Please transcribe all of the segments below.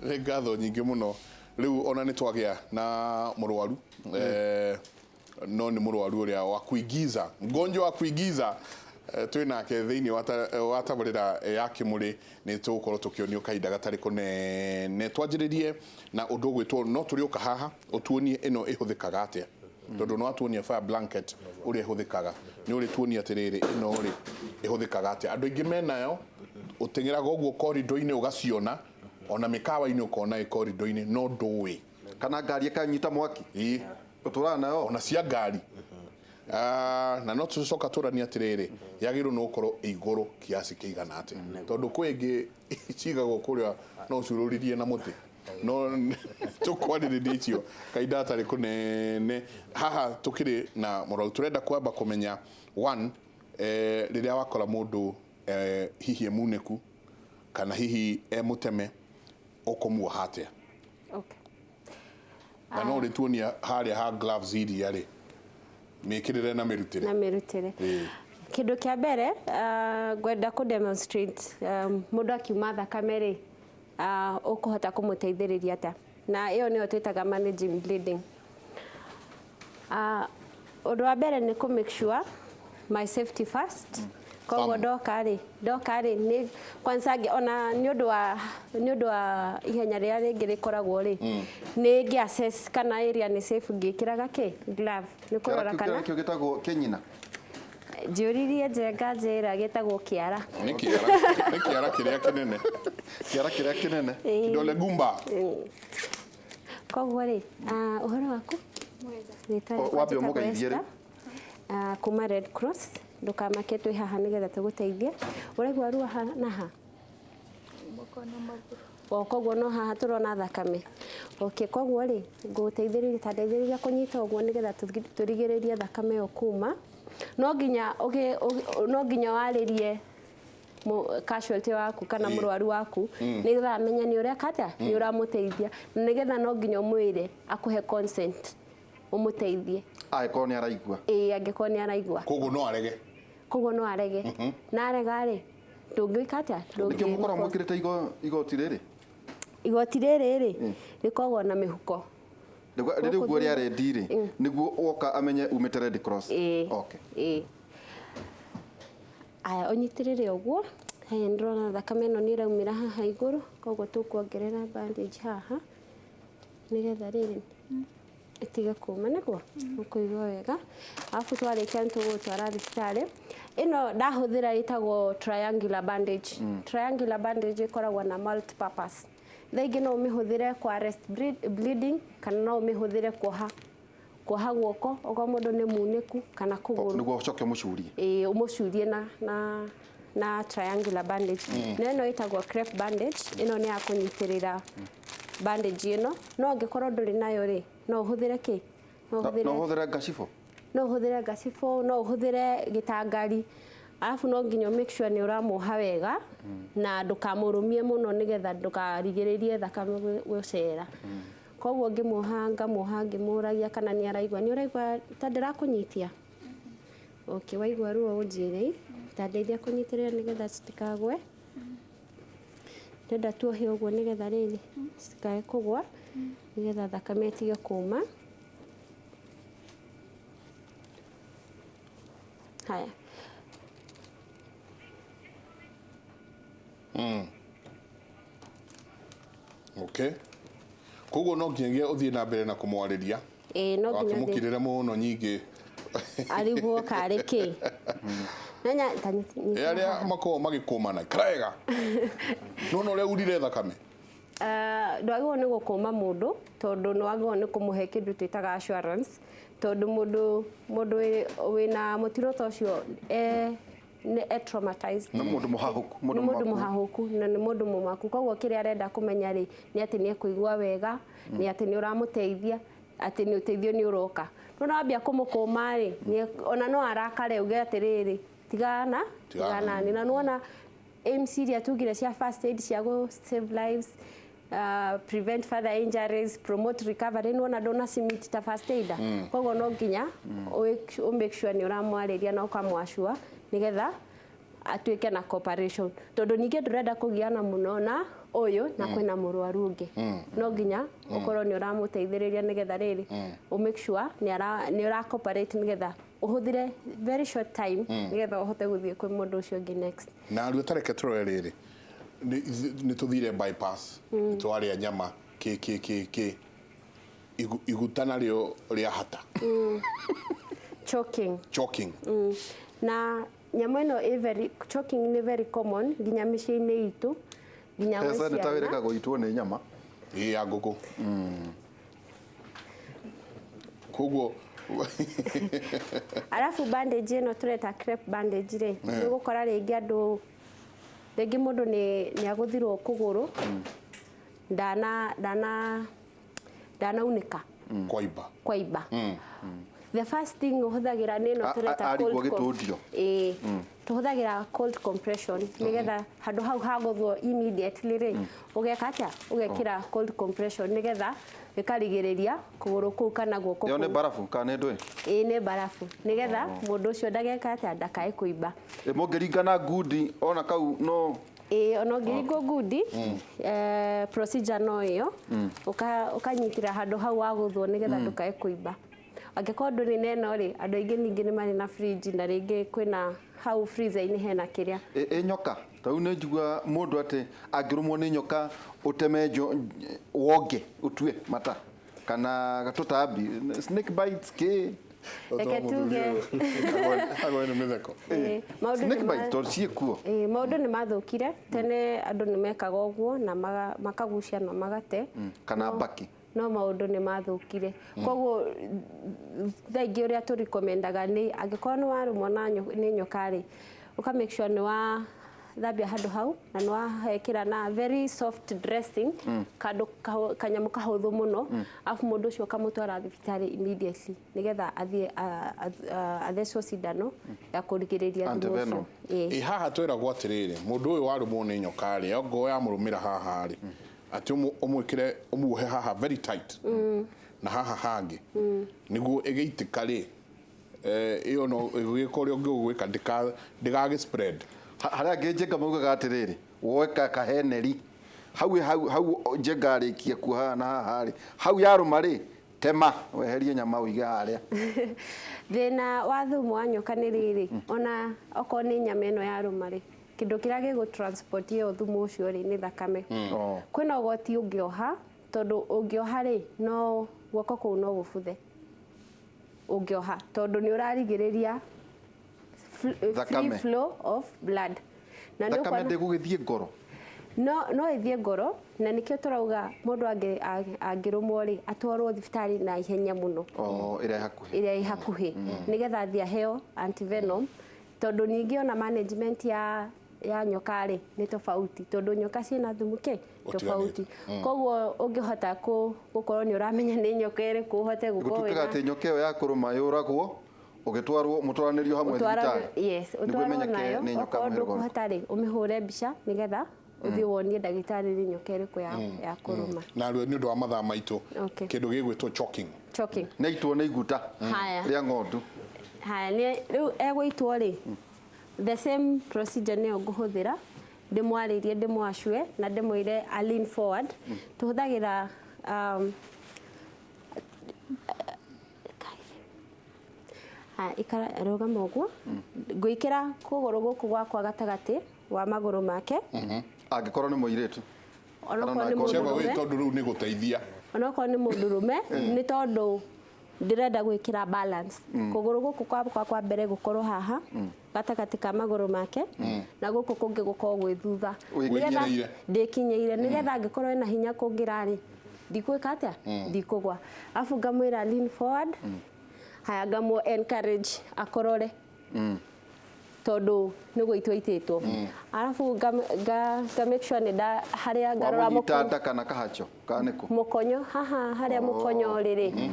Nĩ ngatho nyingĩ mũno. Rĩu ona nĩ twagĩa na mũrwaru, no nĩ mũrwaru ũrĩa wa kuigiza, mgonjwa wa kuigiza, twĩ nake thĩinĩ wa tabarĩra ya Kĩmũrĩ. Nĩ tũgũkorwo tũkĩonio kahinda gatarĩ kũnene. Twanjĩrĩrie na ũndũ ũgwĩtwo, no tũrĩũka haha ũtuonie ĩno ĩhũthĩkaga atĩa, tondũ nĩ watuonia fire blanket ũrĩa ĩhũthĩkaga, nĩ ũrĩtuonia atĩrĩrĩ, ĩno rĩ ĩhũthĩkaga atĩa. Andũ aingĩ menayo, ũteng'eraga ũguo korido-inĩ ũgaciona, ona mĩkawa-inĩ ũkona ĩ korido-inĩ, no ndũĩ kana ngari ĩkanyita mwaki. Ĩĩ. Ũtũraga nayo. Ona cia ngari. Ah, na no tũcoka tũranie atĩrĩrĩ, yagĩrĩirwo nĩ gũkorwo ĩ igũrũ kiasi kĩigana atĩa, tondũ kwĩ ĩngĩ cigagwo kũrĩa no ũcurũririe na mũtĩ, no tũkwarĩrĩria icio kahinda gatarĩ kũnene. Haha tũkĩrĩ na mũrwaru, tũrenda kwamba kũmenya one, rĩrĩa wakora mũndũ, hihi e munĩku kana hihi e mũteme, ũkũmuoha atĩa? Okay. Na no ũrĩtuonia harĩa ha gloves iria rĩ, mĩkĩrĩre na mĩrutĩre. Na mĩrutĩre. Ĩĩ. Kĩndũ kĩa mbere, ngwenda kũ demonstrate, mũndũ akiuma thakame rĩ, ũkũhota kũmũteithĩrĩria atĩa, na ĩyo nĩyo twĩtaga managing bleeding. Ũndũ wa mbere nĩ kũ make sure my safety first. Koguo ndoka rĩ nĩ kwanza ona nĩ ũndũ wa ihenya rĩrĩa rĩngĩ rĩkoragwo rĩ, nĩ ngĩ assess kana area nĩ safe ngĩkĩraga kĩ glove, nĩ kũrora kana Kĩo gĩtagwo kĩnyina. Njũririe Njenga, njĩra gĩtagwo kĩara. Nĩ kĩara, nĩ kĩara kĩrĩa kĩnene. Kĩara kĩrĩa kĩnene. Kidole gumba. Koguo rĩ, ũhoro waku? Rĩtwa O, rĩakwa wambe njĩtagwo ũmũgeithie rĩ. Esther, kuma Red Cross. Ndũkamake, twĩ haha nĩgetha tũgũteithie. Ũraigua ruo ha na ha? Moko na magũrũ. O koguo no haha tũrona thakame. Okay, koguo rĩ, ngũgũteithĩrĩria, ta ndeithĩrĩria kũnyita ũguo nĩgetha tũrigĩrĩrie thakame ĩyo kuma. No nginya warĩrie casualty waku kana mũrwaru waku, nĩgetha amenye nĩ ũreka atĩa, nĩ ũramũteithia, na nĩgetha no nginya ũmwĩre akũhe consent ũmũteithie. Angĩkorwo nĩ araigua. Ĩĩ, angĩkorwo nĩ araigua. Koguo no arege. Koguo no arege, na arega rĩ, ndũngĩka atĩa? Nĩkĩo mũkoragwo mwĩkĩrĩte igoti rĩrĩ. Igoti rĩrĩ rĩ, rĩkoragwo na mĩhuko. Rĩrĩ ũguo rĩa red rĩ, nĩguo woka amenye umĩte Red Cross. Ĩĩ. Okay. Ĩĩ. Aya, ũnyitĩrĩre ũguo. Haya, nĩndĩrona thakame ĩno nĩ ĩraumĩra haha igũrũ, koguo tũkuongerera bandage haha nĩgetha rĩrĩ ĩtige kuma, nĩguo ũkũigua wega. Arabu twarĩkia nĩ tũgũgũtwara thibitarĩ. Ĩno ndahũthĩra ĩtagwo triangular bandage. Triangular bandage ĩkoragwo na multi purpose. Thaa ingĩ no ũmĩhũthĩre kwa arrest bleeding, kana no ũmĩhũthĩre kuoha guoko okorwo mũndũ nĩ munĩku, kana kũgũrũ. Nĩguo ũcoke ũmũcurie. Ĩĩ, ũmũcurie na triangular bandage. Na ĩno ĩtagwo crepe bandage, ĩno nĩ ya kũnyitĩrĩra bandage ĩno. No angĩkorwo ndũrĩ nayo rĩ, no ũhũthĩre kĩ? No ũhũthĩre, no ũhũthĩre ngacibũ. No ũhũthĩre ngacibũ, no ũhũthĩre gĩtangari. Arabu no nginya make sure nĩ ũramuoha wega na ndũkamũrũmie mũno, nĩgetha ndũkarigĩrĩrie thakame gũcera. Koguo ngĩmuoha, ngamuoha ngĩmũragia kana nĩ araigua. Nĩ ũraigua ta ndĩrakũnyitia? Okay, waigua ruo ũnjĩre. Ta ndeithia kũnyitĩrĩra nĩgetha citikagwe. Ndĩrenda tuohe ũguo nĩgetha rĩrĩ citikae kũgwa, nĩgetha thakame ĩtige kuma. Haya. Okay, koguo no nginyagia ũthiĩ na mbere na kũmwarĩria. Ĩĩ, no nginya ũthiĩ. Wakĩmũkirĩre mũno nyingĩ. Arigwo karĩ kĩ. Nanya ta Ĩ arĩa makoragwo magĩkũmana, ikara wega, nona ũrĩa urire thakame. Ndwagĩrĩirwo nĩ gũkũma mũndũ, tondũ nĩ wagĩrĩirwo nĩ kũmũhe kĩndũ twĩtaga assurance, tondũ mũndũ wĩna mũtino ta ũcio nĩ e traumatized. Nĩ mũndũ mũhahũku. Nĩ mũndũ mũhahũku na nĩ mũndũ mũmaku. Koguo kĩrĩa arenda kũmenya rĩ, nĩ atĩ nĩ ekũigua wega, nĩ atĩ nĩ ũramũteithia, atĩ nĩ ũteithio nĩ ũroka. No wambia kũmũkũma rĩ, ona no arakare uge atĩrĩrĩ, tigana Tigana. tigana nĩ. Na nĩwona aims iria tugire cia first aid, cia go save lives, prevent further injuries, promote recovery, nĩwona ndũna cimit ta first aider. Koguo no nginya ũ make sure nĩ ũramwarĩria na ũkamwacua nĩgetha atuĩke na cooperation, tondũ ningĩ ndũrenda kũgiana mũno na Ũyũ na kwĩna mũrwaru ũngĩ, no nginya ũkorwo nĩ ũramũteithĩrĩria nĩgetha rĩrĩ ũ make sure nĩ ũra cooperate nĩgetha ũhũthĩre very short time nĩgetha ũhote gũthiĩ kwĩ mũndũ ũcio ũngĩ next. Na rĩu tareke tũrore rĩrĩ, nĩ tũthire bypass, twarĩa nyama kĩ kĩ kĩ kĩ, iguta narĩo rĩa hata. Choking. Choking. Na nyamũ ĩno ĩ very, choking nĩ very common nginya mĩciĩ-inĩ itũ, nginya gwĩ Pesa nĩ ciana. tawĩrĩka gũitwo nĩ nyama. Ĩ ya ngũkũ. Koguo Arabu bandage ĩno tũreta crepe bandage rĩ, nĩ ũgũkora rĩngĩ andũ rĩngĩ mũndũ nĩ agũthirwo kũgũrũ, ndanaunĩka. Kwaimba. Kwaimba. The first thing ũhũthagĩra nĩ ĩno tũreta arigwo cold gĩtũndio. Ĩĩ, tũhũthagĩra cold compression nĩgetha handũ hau hagũthwo immediately rĩ, ũgeka atĩa? Ũgekĩra cold compression nĩgetha ĩkarigĩrĩria kũgũrũ kũu kana guoko Ĩyo nĩ kũu. barabu kana nĩ ndũĩ? Ĩĩ, nĩ barabu nĩgetha mũndũ ũcio ndageka atĩa? Ndakae kũimba. Ĩ mũngĩringana ngundi ona kau no? Ĩĩ, ona ũngĩringwo ngundi, procedure no ĩyo. Ũkanyitĩra handũ hau wagũthwo nĩgetha ndũkae kũimba. Angĩkorwo ndũrĩ na ĩno rĩ, andũ aingĩ ningĩ nĩ marĩ na fridge, na rĩngĩ kwĩna hau freezer-inĩ hena kĩrĩa. Ĩ nyoka ta rĩu nĩ njigua mũndũ atĩ angĩrũmwo nĩ nyoka ũteme njo wonge ũtue mata kana tũtambi, snake bites kĩ? Reke tuge. Agwe nĩ mĩtheko. Ĩĩ, maũndũ Snake nĩ bites tondũ ciĩ kuo. Ĩĩ, maũndũ nĩ mathũkire. Tene andũ nĩ mekaga ũguo na makagucia na magate. Kana mbakĩ. No maũndũ nĩ mathũkire, koguo thaa ingĩ ũrĩa tũrikomendaga nĩ angĩkorwo nĩ warũmwo nĩ nyoka rĩ, ũka make sure nĩ wa thambia handũ hau na nĩ wahekĩra na very soft dressing, kandũ kanyamũ kahũthũ mũno, arabu mũndũ ũcio ũkamũtwara thibitarĩ immediately nĩgetha athiĩ athecwo cindano ya kũrigĩrĩria thumu ũcio. Antivenom. Ĩĩ. Ĩ haha twĩragwo atĩrĩrĩ, mũndũ ũyũ warũmwo nĩ nyoka rĩ, ongoo yamũrũmĩra haha rĩ, atĩ ũmwĩkĩre, ũmuohe haha very tight na haha hangĩ nĩguo ĩgĩitĩka rĩ, ĩyo no ĩgĩka ũrĩa ũngĩgwĩka ndĩgagĩ spread. Harĩa angĩ njenga maugaga atĩrĩrĩ, woe kaheneri hau hau hau njenga arĩkia kuoha na haha rĩ, hau yarũma rĩ, tema weherie nyama ũige harĩa. Thĩna wa thumu wa nyoka nĩ rĩrĩ, ona okorwo nĩ nyama ĩno yarũma rĩ, kĩndũ kĩrĩa gĩgũ transport ĩyo thumu ũcio rĩ nĩ thakame. Kwĩna ũgwati ũngĩoha, tondũ ũngĩoha rĩ, no guoko kũu no gũbuthe ũngĩoha, tondũ nĩ ũrarigĩrĩria free Thakame. flow of blood. Na nĩ Thakame ũkuona- ndĩgũgĩthiĩ ngoro? No ĩthiĩ ngoro, na nĩkĩo tũrauga mũndũ angĩrũmwo rĩ, atwarwo thibitarĩ na ihenya mũno. O, ĩrĩa ĩ hakuhĩ. Ĩrĩa ĩ hakuhĩ, nĩgetha athiĩ aheo antivenom, tondũ ningĩ ona management ya nyoka rĩ nĩ tofauti, tondũ nyoka ciĩna thumu kĩ Ũtiganĩte. tofauti. Koguo ũngĩhota gũkorwo nĩ ũramenya nĩ nyoka ĩrĩkũ, ũhote gũkorwo Gũtuĩkaga wĩna atĩ nyoka ĩyo ya kũrũma yũragwo ũgĩtwarwo mũtwaranĩrio hamwe Ũtwaragwo- thibitarĩ. Yes, Nĩguo ũtwarwo ĩmenyeke nayo. nĩ nyoka Okorwo mũhĩrĩga ũrĩkũ. ndũkũhota rĩ, ũmĩhũre mbica nĩgetha ũthiĩ wonie ndagĩtarĩ nĩ nyoka ĩrĩkũ ya kũrũma. Na rĩu nĩ ũndũ wa mathaa maitũ, Okay. kĩndũ gĩgwĩtwo choking. Choking. Nĩ aitwo nĩ iguta Haya. rĩa ng'ondu. Haya, nĩ rĩu egũitwo rĩ, the same procedure nĩyo ngũhũthĩra, ndĩmwarĩrie, ndĩmwacue na ndĩmwĩre a lean forward. Tũhũthagĩra haya, ikara, rũgama ũguo. Ngwĩkĩra kũgũrũ gũkũ gwakwa gatagatĩ wa magũrũ make. Angĩkorwo nĩ mũirĩtu. Onokorwo nĩ Kana Ceva mũndũrũme. wĩ tondũ rĩu nĩ gũteithia. Onokorwo nĩ mũndũrũme, nĩ tondũ ndĩrenda gwĩkĩra balance. Kũgũrũ gũkũ gwakwa kwa mbere gũkorwo haha gatagatĩ ka magũrũ make, na gũkũ kũngĩ gũkorwo gwĩ thutha. Wĩkinyĩrĩire. Ndĩkinyĩire nĩgetha angĩkorwo ena hinya kũngĩra rĩ, ndikũĩka atĩa? Ndikũgwa. Arabu ngamwĩra lean forward. Haya, ngamũ encourage akorore, tondũ nĩ gũitwo aitĩtwo. Arabu nga make sure nĩ nda harĩa ngarora Wamũnyita mũkonyo. nda kana kahacho kana nĩkũ? Mũkonyo haha, harĩa mũkonyo ũrĩ rĩ,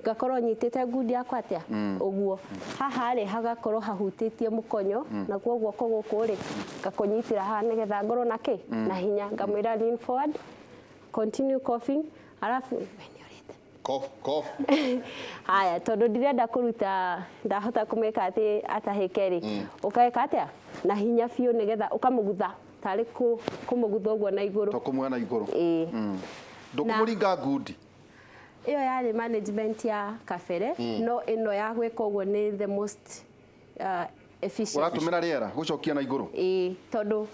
ngakorwo nyitĩte ngundi yakwa atĩa ũguo, haha rĩ hagakorwo hahutĩtie mũkonyo, nakuo guoko gũkũ rĩ ngakũnyitĩra haha nĩgetha ngorwo na kĩ na hinya. Ngamwĩra lean forward, continue coughing, arabu we nĩ ũrĩte. Cough, cough. Haya, tondũ ndirenda kũruta, ndahota kũmĩka atĩ atahĩke rĩ, ũkaĩka atĩa na hinya biũ nĩgetha ũkamũgutha. Tarĩ kũmũgutha ũguo na igũrũ. To kũmuoya na igũrũ. Ĩĩ. Ndũkũmũringa ngundi. Ĩyo yarĩ management ya kabere, no ĩno ya gwĩka ũguo nĩ the most efficient. Ũratũmĩra rĩera gũcokia na igũrũ. Ĩĩ, tondũ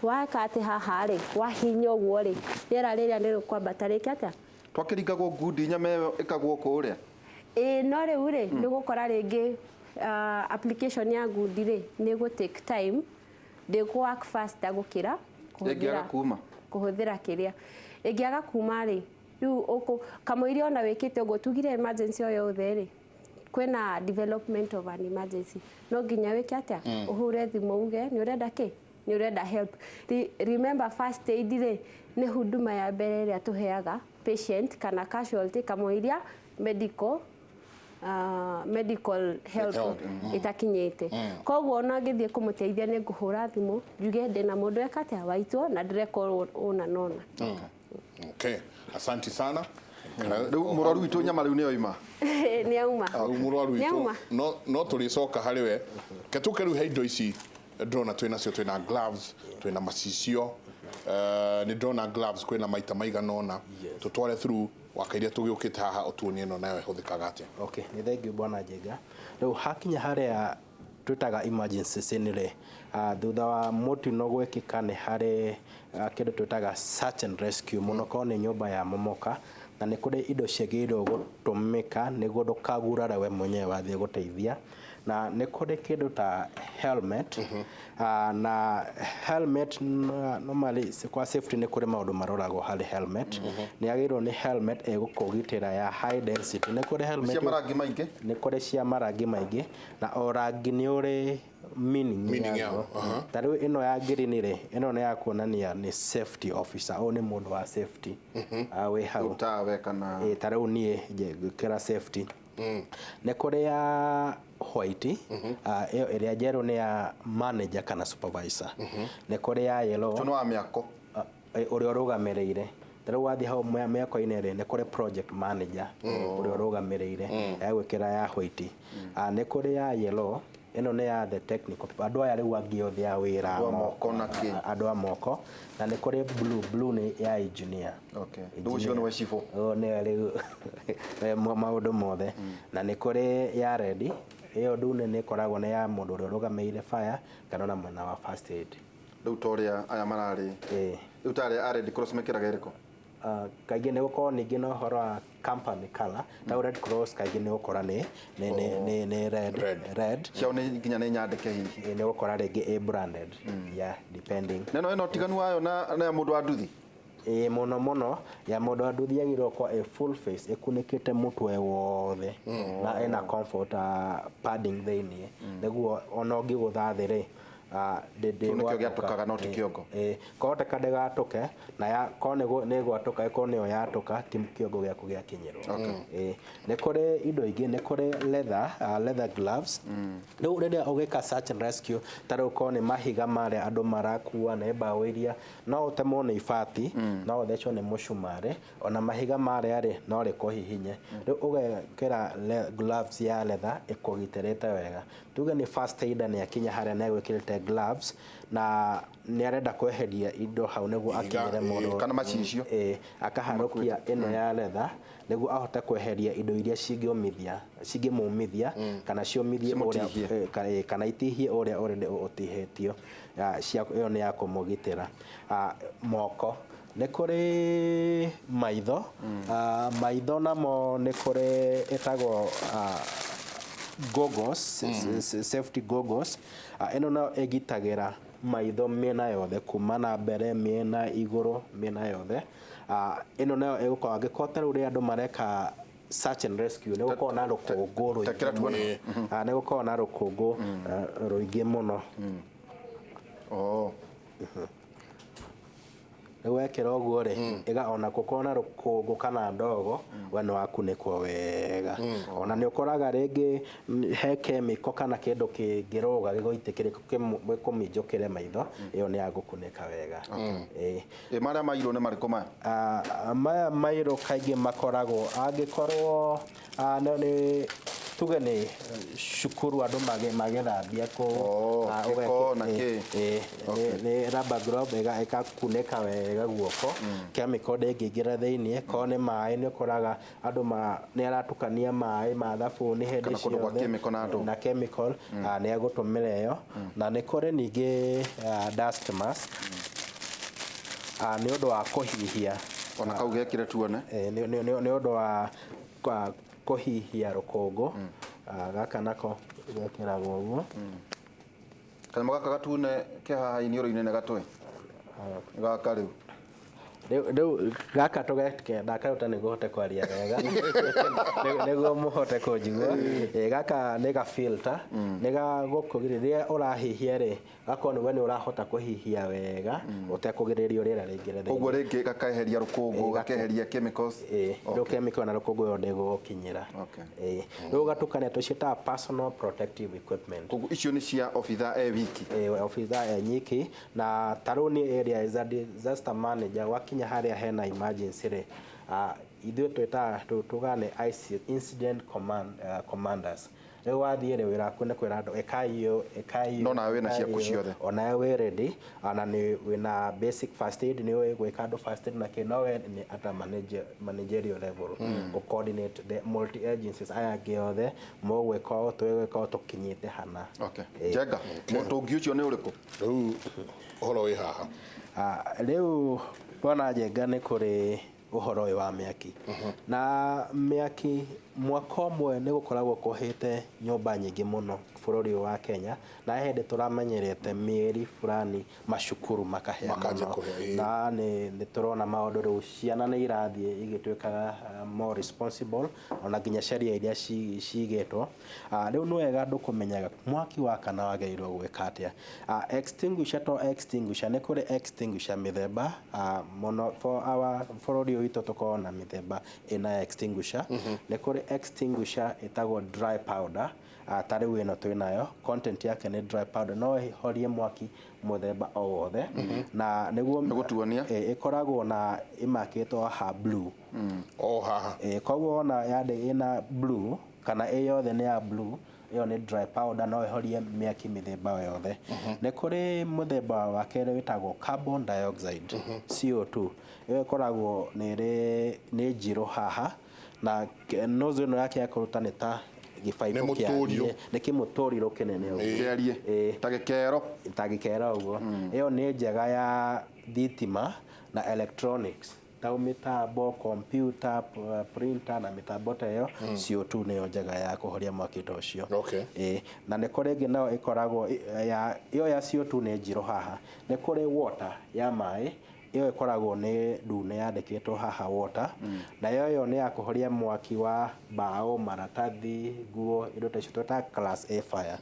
weka atĩ haha rĩ, wahinya ũguo rĩ, rĩera rĩrĩa nĩ rĩkwambata rĩke atĩa? Twakĩringagwo ngundi, nyama ĩyo ĩkagwo kũrĩa. Ĩĩ, no rĩu rĩ, nĩ gũkora rĩngĩ application ya ngundi rĩ, nĩ gũ take time, ndĩkũ work faster gũkĩra Ĩngĩaga kuma? Kũhũthĩra kĩrĩa ĩngĩaga kuma rĩ, rĩu ũkũ kamũiria ona wĩkĩte ũguo, tugire emergency o yothe rĩ, kwĩna development of an emergency, no nginya wĩke atĩa? Ũhũre thimũ uge nĩ ũrenda kĩ, nĩ ũrenda help. Remember first aid rĩ, nĩ huduma ya mbere ĩrĩa tũheaga patient kana casualty kamũiria medical help Help, ĩtakinyĩte. Koguo ona ngĩthiĩ kũmũteithia, nĩ ngũhũra thimũ njuge ndĩna mũndũ eka atĩa, waitwo, na ndĩreka ũna nona. Okay, asanti sana. Rĩu mũrwaru witũ nyama rĩu nĩyo ima. Nĩ auma. Rĩu mũrwaru Nĩ witũ auma. no tũrĩcoka harĩ we. Ke tũke rĩu he indo ici ndĩrona twĩ nacio, twĩna gloves, twĩna macicio, nĩ ndĩrona gloves kwĩna maita maigana ũna. Tũtware through wakairia tũgĩũkĩte haha, ũtuonie ĩno nayo ĩhũthĩkaga atĩa. Okay, nĩ thengiũ bwana Njenga. Rĩu hakinya harĩa twĩtaga emergency scene rĩ, thutha wa mũtino gwĩkĩka, nĩ harĩ kĩndũ twĩtaga search and rescue, mũno korwo nĩ nyũmba ya momoka, na nĩ kũrĩ indo ciagĩrĩirwo gũtũmĩka nĩguo ndũkagurare we mwenyewe wathiĩ gũteithia. Na nĩ kũrĩ kĩndũ ta helmet, na helmet normally kwa safety nĩ kũrĩ maũndũ maroragwo harĩ helmet. Nĩ yagĩrĩirwo nĩ helmet ĩgũkũgitĩra ya high density. Nĩ kũrĩ helmet Cia marangi maingĩ. Nĩ kũrĩ cia marangi maingĩ, na o rangi nĩ ũrĩ meaning Meaning yaguo. yao, aha. Ta rĩu ĩno ya green rĩ, ĩno nĩ ya kuonania nĩ safety officer, ũyũ nĩ mũndũ wa safety wĩ hau. Tawe kana Ĩ, ta rĩu niĩ ngwĩkĩra safety. Nĩ kũrĩ ya white, ĩyo ĩrĩa njerũ nĩ ya manager kana supervisor. Nĩ kũrĩ ya yellow. Tũnũ wa mĩako. Ũrĩa ũrũgamĩrĩire. Ta rĩu wathiĩ hau mĩako-inĩ rĩ, nĩ kũrĩ project manager ũrĩa ũrũgamĩrĩire, egwĩkĩra ya white. Nĩ kũrĩ ya yellow, ĩno nĩ ya the technical people, andũ aya rĩu angĩ othe a wĩra. Andũ a moko na kĩ. Andũ a moko. Na nĩ kũrĩ blue, blue nĩ ya engineer. Rĩu ũcio nĩwe cibũ. Ũyũ nĩwe rĩu maũndũ mothe. Na nĩ kũrĩ ya red, ĩyo ndune, nĩ ĩkoragwo nĩ ya mũndũ ũrĩa ũrũgamĩrĩire fire kana ona mwena wa first aid. Rĩu ta ũrĩa aya mararĩ. Ĩĩ. Rĩu ta arĩa a Red Cross mekĩraga ĩrĩkũ? Kaingĩ nĩ gũkorwo ningĩ na ũhoro wa company color, ta Red Cross kaingĩ nĩ ũgũkora nĩ red. Red. Red. Ciao nĩ nginya nĩ nyandĩke hihi. Ĩĩ, nĩ ũgũkora rĩngĩ ĩ branded, yeah, depending. Neno ĩno ũtiganu wayo na ya mũndũ wa nduthi. Ĩĩ, mũno mũno ya mũndũ wa nduthi yagĩrĩirwo gũkorwo ĩ full face, ĩkunĩkĩte mũtwe wothe, na ĩna comfort padding thĩiniĩ, nĩguo ona ũngĩgũtha thĩ rĩ, Kĩu nĩkĩo gĩatũkaga no ti kĩongo. Ĩĩ, kwahoteka ndĩgatũke, na ya korwo nĩ ĩgwatũka, ĩkorwo nĩyo yatũka, ti kĩongo gĩaku gĩakinyĩrwo. Ĩĩ, nĩ kũrĩ indo ingĩ, nĩ kũrĩ leather gloves. Rĩu rĩrĩa ũgĩka search and rescue, ta rĩu korwo nĩ mahiga marĩa andũ marakua, nĩ mbaũ iria no ũtemwo nĩ ibati, no ũthecwo nĩ mũcumarĩ, ona mahiga marĩa rĩ, no rĩkũhihinye. Rĩu ũgekĩra gloves ya leather ĩkũgitĩrĩte wega. Tuge nĩ first aider nĩ akinya harĩa na egwĩkĩrĩte gloves na nĩ arenda kweheria indo hau nĩguo Ihiga, akinyĩre ĩĩ, mũndũ kana macicio. Ĩĩ, akaharũkia ĩno ya leather nĩguo ahote kweheria indo iria cingĩũmithia, cingĩmũmithia kana ciũmithie ũrĩa Cimũtihie. ĩĩ, kana itihie ũrĩa already ũtihĩtio. Cia ĩyo nĩ ya kũmũgitĩra. Moko nĩ kũrĩ maitho. Maitho namo nĩ kũrĩ ĩtagwo goggles, safety goggles. Ĩno nayo ĩgitagĩra maitho mĩena yothe, kuma na mbere, mĩena igũrũ, mĩena yothe. Ĩno nayo ĩgũkorwo angĩkorwo ta rĩu rĩrĩa andũ mareka search and rescue, nĩ gũkorwo na rũkũngũ Ta rũingĩ kĩra tuone. mũno. Nĩ gũkorwo na rũkũngũ rũingĩ mũno. Oh. Rĩu wekĩra ũguo rĩ, ĩga ona gũkorwo na rũkũngũ kana ndogo, we nĩ wakunĩkwo wega. Ona nĩ ũkoraga rĩngĩ he chemical kana kĩndũ kĩngĩrũga gĩgũitĩkĩre, gĩkũminjũkĩre maitho, ĩyo nĩ ya gũkunĩka wega. Ĩĩ. Ĩ marĩa mairũ nĩ marĩkũ maya? Maya mairũ kaingĩ makoragwo angĩkorwo nĩ tuge Tuge nĩ cukuru andũ magĩthambia kũu. Oh, Ah, gĩko na kĩ. Nĩ rubber glove ĩgakunĩka wega guoko, chemical ndĩngĩingĩra thĩiniĩ. Korwo nĩ maĩ, nĩ ũkoraga andũ nĩ aratukania maĩ ma thabuni hĩndĩ Kana kũndũ gwa ciothe chemical na andũ. Na chemical, nĩ egũtũmĩra ĩyo. Na nĩ kũrĩ ningĩ dust mask, nĩ ũndũ wa kũhihia. Ona kau gekire tuone. Nĩ ũndũ wa kũhihia rũkũngũ. Gaka nako gekĩragwo ũguo. Kanyamũ gaka gatune ke haha iniũrũ-inĩ nĩ gatwe gaka rĩu. Rĩu gaka tũgeke ndakaruta nĩguo hote kwaria wega, nĩguo mũhote kũnjigua. Gaka nĩ ga filter, nĩ ga gũkũgirĩrĩria rĩrĩa ũrahihia rĩ, gakorwo nĩ we nĩ ũrahota kũhihia wega ũtekũgirĩrĩrio rĩera rĩingĩre thĩinĩ. Koguo rĩngĩ gakaeheria rũkũngũ, gakeheria chemicals. Rĩu chemical na rũkũngũ ĩyo ndĩgũgũkinyĩra. Rĩu ũgatukania, tũciĩtaga personal protective equipment. Koguo icio nĩ cia obitha e wiki? Obitha e nyiki. Na ta rĩu nĩ area as a disaster manager, wakinya harĩa hena emergency rĩ, ithuĩ twĩtaga tugaga nĩ IC, incident commanders. Rĩu wathiĩ rĩ, wĩra waku nĩ kwĩra andũ ĩkai ũũ, ĩkai ũũ, No nawe wĩna ĩkai ciaku ũũ. ciothe. Onawe wĩ ready, ona nĩ wĩna basic first aid, nĩ ũĩ gwĩka andũ first aid na kĩ, no we nĩ at a managerial level gũ coordinate the multi agencies aya angĩ othe, mũgwĩka ũũ, twĩgwĩka ũũ, tũkinyĩte hana. Njenga, mũtũngi ũcio nĩ ũrĩkũ? Rĩu ũhoro wĩ haha. Rĩu bwana Njenga, nĩ kũrĩ ũhoro ũyũ wa mĩaki, na mĩaki mwaka ũmwe nĩ gũkoragwo kũhĩte nyũmba nyingĩ mũno bũrũri ũyũ wa Kenya, na he hĩndĩ tũramenyerete mĩeri fulani macukuru makahĩa Makanjia mũno. kũhĩa, ĩĩ. Na nĩ tũrona maũndũ rĩu, ciana nĩ irathiĩ igĩtuĩkaga more responsible, ona nginya sheria iria cigĩtwo. Rĩu nĩ wega andũ kũmenyaga mwaki wakana wagĩrĩirwo gwĩka atĩa. Extinguisher to extinguisher, nĩ kũrĩ extinguisher mĩthemba mũno. For our bũrũri ũyũ witũ tũkoragwo na mĩthemba ĩna ya extinguisher. Nĩ kũrĩ extinguisher ĩtagwo dry powder. Ta rĩu ĩno twĩnayo, content yake nĩ dry powder, no ĩhorie mwaki mũthemba o wothe, na nĩguo Nĩ gũtuonia. Ĩkoragwo na ĩmakĩtwo haha blue. O haha. Koguo wona yandĩ ĩna blue kana ĩ yothe nĩ ya blue, ĩyo nĩ dry powder, no ĩhorie mĩaki mĩthemba yothe. Nĩ kũrĩ mũthemba wa kerĩ wĩtagwo carbon dioxide, CO2. Ĩyo ĩkoragwo nĩ ĩrĩ nĩ njirũ haha, na nozzle ĩno yake ya kũruta nĩ ta gĩbaibũ Nĩ mũtũrirũ. kĩarie, nĩ kĩmũtũrirũ kĩnene ũguo. Kĩarie. Ta gĩkero. Ta gĩkero ũguo. Ĩyo nĩ njega ya thitima na electronics, ta mĩtambo, computer, printer na mĩtambo ta ĩyo. CO2 nĩyo njega ya kũhoria mwaki ta ũcio. Na nĩ kũrĩ ĩngĩ nayo ĩkoragwo ya ĩyo ya CO2, nĩ njirũ haha. Nĩ kũrĩ water, ya maĩ, ĩyo ĩkoragwo nĩ ndune, yandĩkĩtwo haha water. Nayo ĩyo nĩ ya kũhoria mwaki wa mbaũ, maratathi, nguo, indo ta icio, twĩtaga class A fire.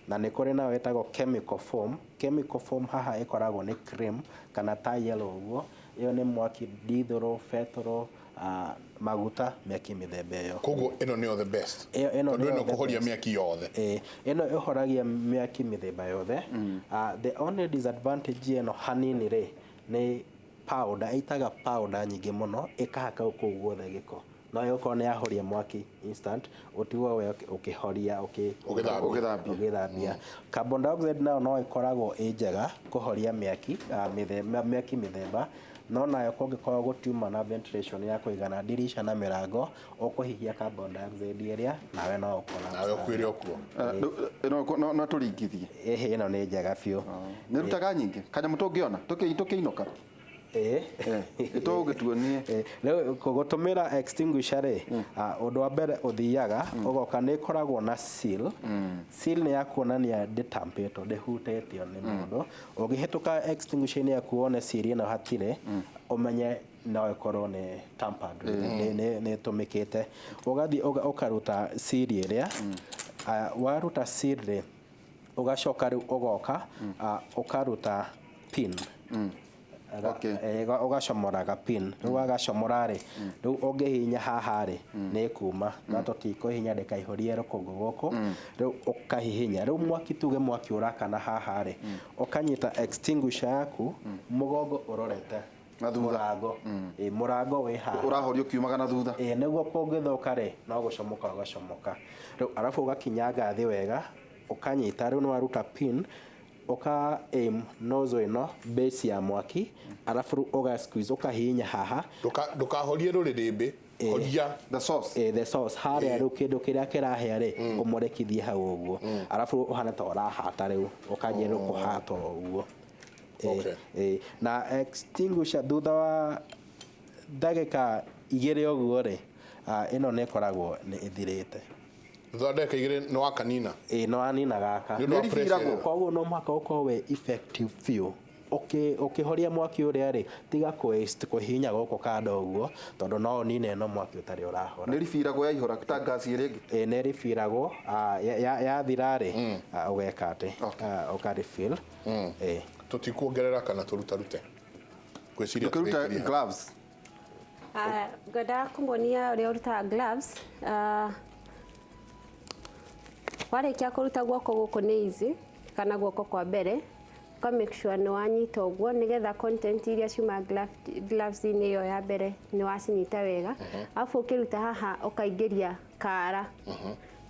Na nĩ kũrĩ nayo ĩtagwo chemical foam. Chemical foam haha ĩkoragwo nĩ cream kana ta yellow ũguo. Ĩyo nĩ mwaki ndithũrũ, betũrũ, maguta, mĩaki mĩthemba ĩyo. Koguo ĩno nĩyo the best? Ĩno Tondũ nĩyo ĩno the kũhoria best. mĩaki yothe. Ĩno ĩhoragia mĩaki mĩthemba yothe. The only disadvantage ĩno hanini rĩ, nĩ powder, ĩitaga powder nyingĩ mũno, ĩkahaka kũu guothe gĩko. No ĩgũkorwo nĩ yahoria mwaki instant, ũtigwo we ũkĩhoria Ũgĩthambia. Ũgĩthambia. Ũgĩthambia. Carbon dioxide nayo no ĩkoragwo ĩ njega kũhoria mĩaki, mĩaki mĩthemba, no nayo kũngĩkorwo gũtiuma na ventilation ya kũigana, ndirisha na mĩrango, ũkũhihia carbon dioxide ĩrĩa, nawe no ũkona. Nawe ũkuĩre okuo. No tũringithie? Ĩhĩ, ĩno nĩ njega biũ. Nĩ rutaga nyingĩ kanyamũ tũngĩona tũkĩinũka? Ĩĩ. Tũgĩtuonie. Rĩu gũtũmĩra extinguisher rĩ, ũndũ wa mbere ũthiaga ũgoka, nĩ ĩkoragwo na seal. Seal nĩ ya kuonania ndĩtampĩtwo, ndĩhutĩtio nĩ mũndũ. Ũngĩhĩtũka extinguisher-inĩ yaku wone seal ĩno hatirĩ, ũmenye no ĩkorwo nĩ tampered with, nĩ ĩtũmĩkĩte. Ũgathiĩ ũkaruta seal ĩrĩa. Waruta seal rĩ, ũgacoka rĩu ũgoka ũkaruta pin. Ũgacomoraga pin. Rĩu wagacomora rĩ, rĩu ũngĩhihinya haha rĩ, nĩ ĩkuma, no tũtikũhihinya ndĩkaihũrie rũkũngũ gũkũ. Rĩu ũkahihinya, rĩu mwaki, tuge mwaki ũrakana haha rĩ, ũkanyita extinguisher yaku mũgongo ũrorete Na thutha. Mũrango. Ĩĩ, mũrango wĩ haha. Ũrahorio ũkiumaga na thutha. Ĩĩ, nĩguo kũngĩthũka rĩ, no gũcomoka ũgacomoka. Rĩu arabu ũgakinyanga thĩ wega, ũkanyita, rĩu nĩ waruta pin, ũka aim nozzle ĩno base ya mwaki, arabu rĩu ũga squeeze, ũkahihinya haha. Ndũkahorie rũrĩrĩmbĩ, horia The source. Eh, the source harĩa rĩu kĩndũ kĩrĩa kĩrahĩa rĩ, ũmũrekithie hau ũguo, arabu ũhana ta ũrahata rĩu, ũkanjia rĩu kũhata ũguo. Okay. Na extinguisher thutha wa ndagĩka 2 ũguo rĩ, ĩno nĩ ĩkoragwo nĩ ĩthirĩte. Thutha wa ndagĩka 2 nĩ wakanina. Ĩĩ, nĩ wanina gaka. Nĩ ũndũ wa Nĩ pressure ribiragwo. ĩyo. Koguo no mũhaka ũkorwo wĩ effective biũ. Ũkĩhoria mwaki ũrĩa rĩ, tiga kũhihinya gũkũ kando ũguo, tondũ no ũnine ĩno mwaki ũtarĩ ũrahora. Nĩ ribiragwo yaihũra ta ngasi ĩrĩa ĩngĩ. Ĩĩ, nĩ ribiragwo, yathira rĩ, ũgeka atĩ, ũka refill. Ĩĩ. Tũtikuongerera kana tũrutarute, ngwĩciria Ndũkĩruta tũrĩkĩrie hau. gloves. Ngwendaga kũmuonia ũrĩa ũrutaga gloves. Warĩkia kũruta guoko gũkũ nĩ easy, kana guoko kwa mbere, ũka make sure nĩ wanyita ũguo nĩgetha content iria ciuma gloves-inĩ ĩyo ya mbere nĩ wacinyita wega. Arabu ũkĩruta haha ũkaingĩria kara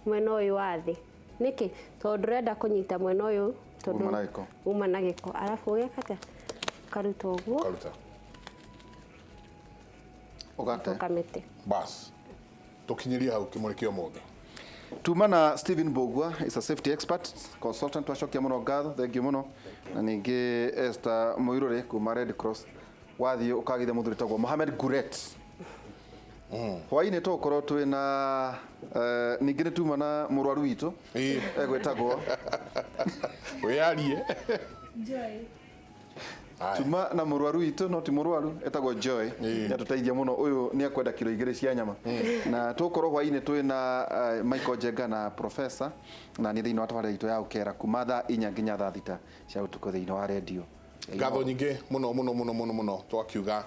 mwena ũyũ wa thĩ. Nĩkĩ? Tondũ ndũrenda kũnyita mwena ũyũ, tondũ Uma na gĩko. uma na gĩko. Arabu ũgeka atĩa? Ũkaruta ũguo. Ũkaruta. Ũgate. Ũkamĩte. Bas, tũkinyĩrie hau kĩmũrĩ kĩa ũmũthĩ. Tuma na Stephen Mbugua is a safety expert consultant, twacokia mũno ngatho, thank you mũno, na ningĩ Esther Mũirũrĩ kuma Red Cross. Wathiĩ ũkagithia mũthuri tagwo Mohamed Guret. Hwainĩ tũgũkorwo twĩna ningĩ nĩ tuma na mũrwaru witũ. Ĩĩ. Egwĩtagwo Wĩyarie. Joy. Aya. Tuma na mũrwaru witũ, no ti mũrwaru, etagwo Joy. Ĩĩ. Nĩ atũteithia mũno, ũyũ nĩ akwenda kiro 2 cia nyama. Na tũgũkorwo hwainĩ twĩna Michael Njenga na professor na nĩ thĩinĩ wa tabarĩra itũ ya ũkera kuma thaa 4 nginya thaa 6 cia ũtukũ thĩinĩ wa redio. Ngatho nyingĩ mũno mũno mũno mũno mũno, twakiuga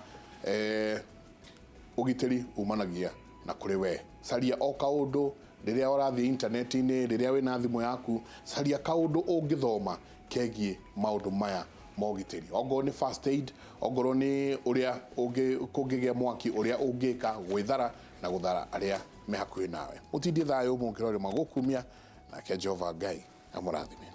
ũgitĩri umanagia na kũrĩ we. Caria o kaũndũ rĩrĩa ũrathiĩ intaneti-inĩ, rĩrĩa wĩna thimũ yaku, caria kaũndũ ũngĩthoma kegiĩ maũndũ maya ma ũgitĩri, ongorwo nĩ first aid, ongorwo nĩ ũrĩa kũngĩgĩa mwaki, ũrĩa ũngĩka gwĩthara na gũthara arĩa me hakuhĩ nawe. Mũtindie thayũ mũngĩrorĩ magũkumia, nake Jehova Ngai amũrathime.